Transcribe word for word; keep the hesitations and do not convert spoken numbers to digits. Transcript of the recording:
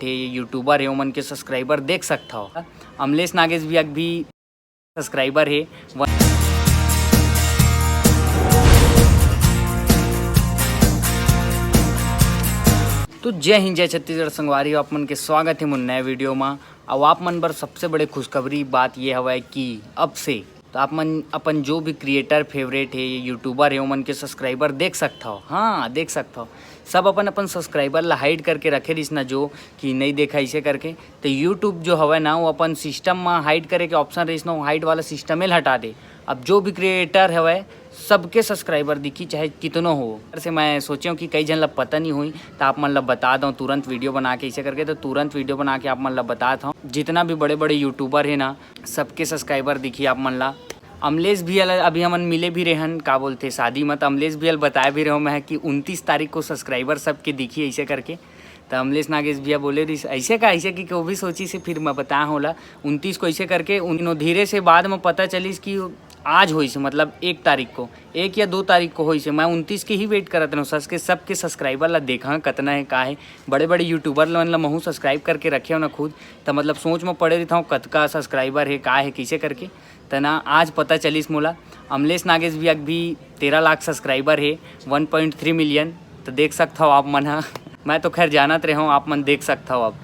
हे, YouTuber हे, ओमन के subscriber देख सकथव। अमलेश नागेश भी अभी subscriber हे। तो जय हिंद, जय छत्तीसगढ़ संगवारी हो, आप मन के स्वागत हे मोर नए video मा। अउ आप मन बर सबसे बड़े खुशखबरी बात ये हवय कि अब से तो आप मन अपन जो भी creator favourite हे, YouTuber हे, ओमन के subscriber देख सकथव। हाँ, देख सकथव। सब अपन अपन subscriber ला hide करके रखे रहिस ना, जो कि नहीं देखा इसे करके। तो YouTube जो हवय ना, वो अपन system मा hide करे के option रहिस ना, वो hide वाला system ल हटा दे। अब जो भी creator हवय, सबके subscriber दिखी, चाहे कितनो हो। से मैं सोचे हूँ कि कई झन ला पता नहीं होही, तो आप मन ला बता दो तुरंत video बना के इसे करके। तो तुरंत video बना के आप मन ला बतात हूँ, जितना भी बड़े बड़े YouTuber हे ना, सबके subscriber दिखी आप मन ला। अमलेश भैया ला अभी हमन मिले भी रेहन, का बोलथे, शादी म, त अमलेश भैया ला बताए भी रहो मैं कि उनतीस तारीख को subscriber सबके दिखी ऐसे करके। त अमलेश नागेश भैया बोले रहिस, "ऐसे का?" ऐसे कि वो भी सोचिस हे, फिर मैं बताए हूँ ओला, उनतीस को ऐसे करके उन धीरे से बाद में पता चलिस कि आज होइस हे, मतलब एक तारीख को, एक या दो तारीख को होइस हे। मैं उनतीस के ही wait करत रहूँ, सच के सबके subscriber ला देखा कतना हे, का हे। बड़े बड़े YouTuber मन ला महूँ subscribe करके रखे हो ना खुद, त मतलब सोच में पड़े रहता हूँ कतका subscriber हे, का हे, कैसे करके। त ना आज पता चलिस मोला, अमलेश नागेश भी अभी तेरह लाख subscriber हे, one point three million। त देख सकथव आप मन ह, मैं तो खैर जानत रहे हूँ, आप मन देख सकथव। अब